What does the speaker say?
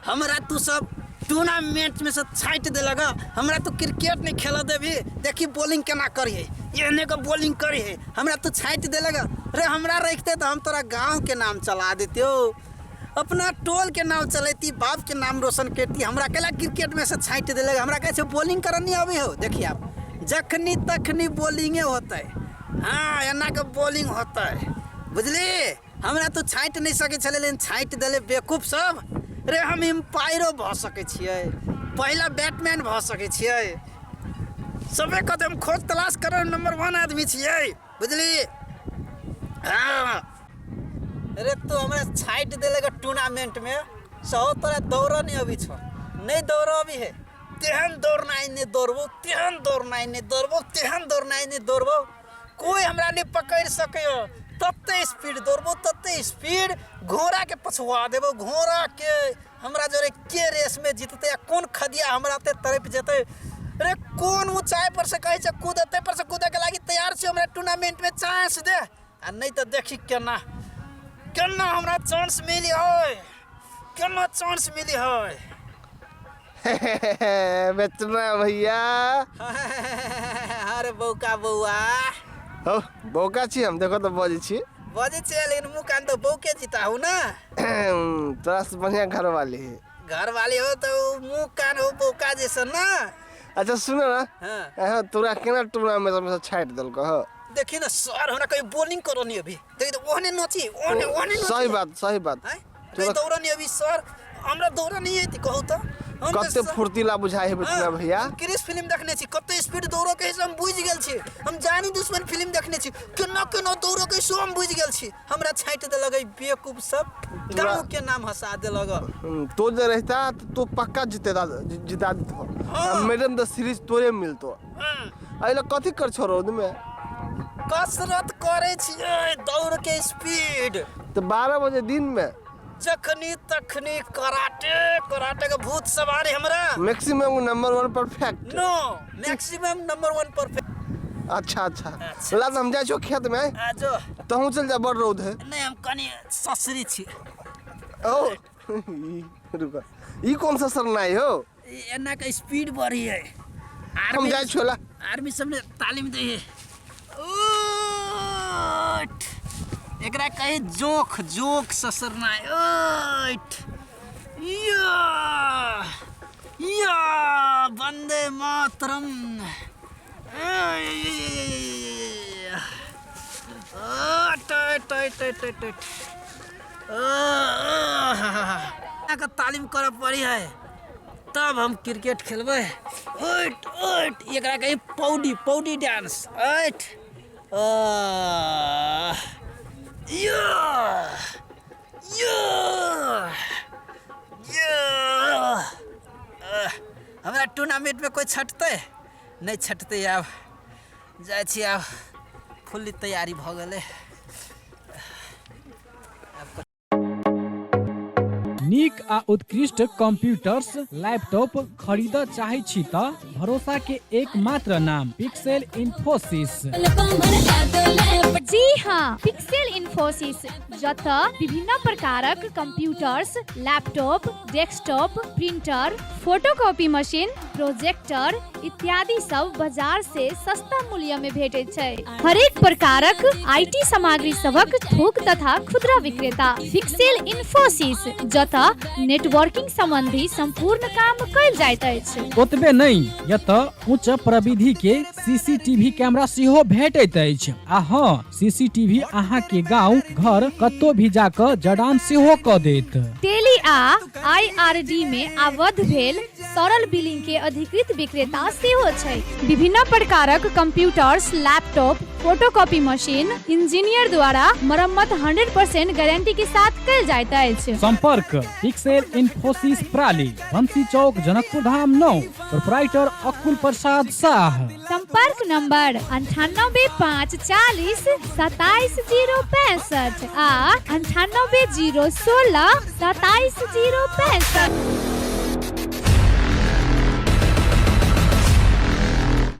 हमरा तू सब टूर्नामेंट में से छाँटि देलक हँ। हमरा तू क्रिकेट नहीं खेल देबही। देखी बॉलिंग केना करिहे, एहने के बॉलिंग करिहे। हमरा तू छाँटि देलक हँ। रे हमरा रखते तो हम तोरा गाँव के नाम चला देतियौ, अपना टोल के नाम चलैती, बाप के नाम रोशन करती। हमरा कैला क्रिकेट में से छाँटि देलक? हमरा कहै छै बॉलिंग करऽ नहीं अबै हो। देखिए आप जखनी तखनी बॉलिंगे होतै। हाँ एना के बॉलिंग होतै, बुझली? हमरा तो छाँटि नहि सकै छलै, लेकिन छाँटि देलै बेवकूफ सब। रे हम एम्पायरो भऽ सकै छियै, पहिला बैटमैन भऽ सकै छियै। सबे कहतै हम खोज तलाश करब, नंबर 1 आदमी छियै, बुझली? हाँ रे तू हमरा छाँटि देलक टूर्नामेंट में, सहो तोरा दौड़ऽ नहि अबै छौ। नहि दौड़ऽ अबै है, तेहन दौड़नाइ नहि दौड़बौ, तेहन दौड़नाइ नहि दौड़बौ, तेहन दौड़नाइ नहि दौड़बौ, कोई हमरा नहीं पकड़ सकैए। तते स्पीड दौड़बो, तते स्पीड घोड़ा के पछुआ देबो। घोड़ा के हमरा जोरे के रेस में जीतते, आ कोन खदिया हमरा ते तड़प जेते। रे कोन ऊंचाई पर से कहै छै कूदते पर से कूदे के लागी तैयार छी। हमरा टूर्नामेंट में चांस दे, आ नहीं तो देखी केना केना हमरा चांस मिली है, केना चांस मिली है। बेचना भैया। अरे बौका बौआ। हो बौका छी हम, देखो तो बजै छी। बजै छियै, लेकिन मुँह कान तो बौके जीता हूँ ना। तोरा से बढ़िया घर वाली है। घर वाली हो तो मुँह कान हो बौका जैसा ना। अच्छा सुनो ना। हाँ। हाँ, तोरा केना टूर्नामेंट में से छाटि देलको हो? देखी ना सर, हमरा कहीं बॉलिंग करो नहीं अभी। देखी तो ओहने नची, ओहने ओहने नची। सही बात, सही बात। हैं? कहीं दौड़ा नहीं अभी सर, हमरा दौड़ा नहीं है कहू तो। हम तऽ कते फुर्तीला बुझाइ है बेचना हाँ, भैया। हम क्रिस फिल्म देखने छी, कते स्पीड दौड़ो के हम बुझि गेल छी। हम जानी दुश्मन फिल्म देखने छी, केना केना दौड़ो के से हम बुझि गेल छी। हमरा छाँटि देलक ई बेवकूफ सब, गाँव के नाम हंसा देलक। तो जे रहता तो तू पक्का जीतेदा, जिता देतो। हाँ। मैडम द सीरीज तोरे मिलतो। हाँ। एहि कथी कर छो रौद में? कसरत करे छियै, दौड़ के स्पीड। तो 12 बजे दिन में जखनी तखनी कराटे, कराटे के भूत सवारी हमरा। Maximum number 1 perfect. No, maximum number 1 perfect. अच्छा, अच्छा। अच्छा। ला हम जाइ छो खेत में। आ जो। तहूँ चल जा, बड़ रौद है। नहीं, हम कनी ससरी छी। ओ, रुको, ई कौन सा सरनाई हो? ई एना के स्पीड बढ़ी है। हम जाइ छोला। आर्मी सब ने तालीम दे है। उठ। एकरा कहे जोख, जोख ससरनाई। उठ। या। या, वंदे मातरम। उठ, उठ, उठ, उठ, उठ, उठ। के तालीम करऽ पड़ी है तब हम क्रिकेट खेलबै। उठ, उठ। एकरा कही पौडी, पौडी डांस। उठ। यो, यो, यो। हमरा टूर्नामेंट में कोई छटतै? नहीं छटतै। आब जाइ छी, आब फुल्ली तैयारी भऽ गेलै। नीक आ उत्कृष्ट कंप्यूटर्स लैपटॉप खरीदऽ चाहै छी तऽ भरोसा के एकमात्र नाम पिक्सेल इन्फोसिस। जी हाँ, पिक्सेल इन्फोसिस, जतऽ विभिन्न प्रकारक computers, laptop, desktop, printer, photocopy machine, projector इत्यादि सब बाजार से सस्ता मूल्य में भेटैत छै। हरेक प्रकारक IT सामग्री सभक थोक तथा खुदरा विक्रेता पिक्सेल इन्फोसिस, जतऽ नेटवर्किंग संबंधी संपूर्ण काम कयल जाइत अछि। ओतबे नहि, एतऽ उच्च प्रविधि के सीसीटीवी कैमरा सेहो भेटैत अछि। आ हाँ, सीसीटीवी अहाँ के गांव घर कतौ भी जाकऽ जड़ान सेहो कऽ देत। टेली आ आईआरडी में आबद्ध भेल सरल बिलिंग के अधिकृत विक्रेता सेहो छै। विभिन्न प्रकारक computers, laptop, photocopy machine engineer द्वारा मरम्मत 100% गारंटी के साथ कयल जाइत अछि। संपर्क पिक्सेल इन्फोसिस प्राली, बंसी चौक, जनकपुर धाम 9, प्रोपराइटर अकुल प्रसाद साह। संपर्क नंबर 98 5 40 27 0 65 आ 98 0 16 27 0 65।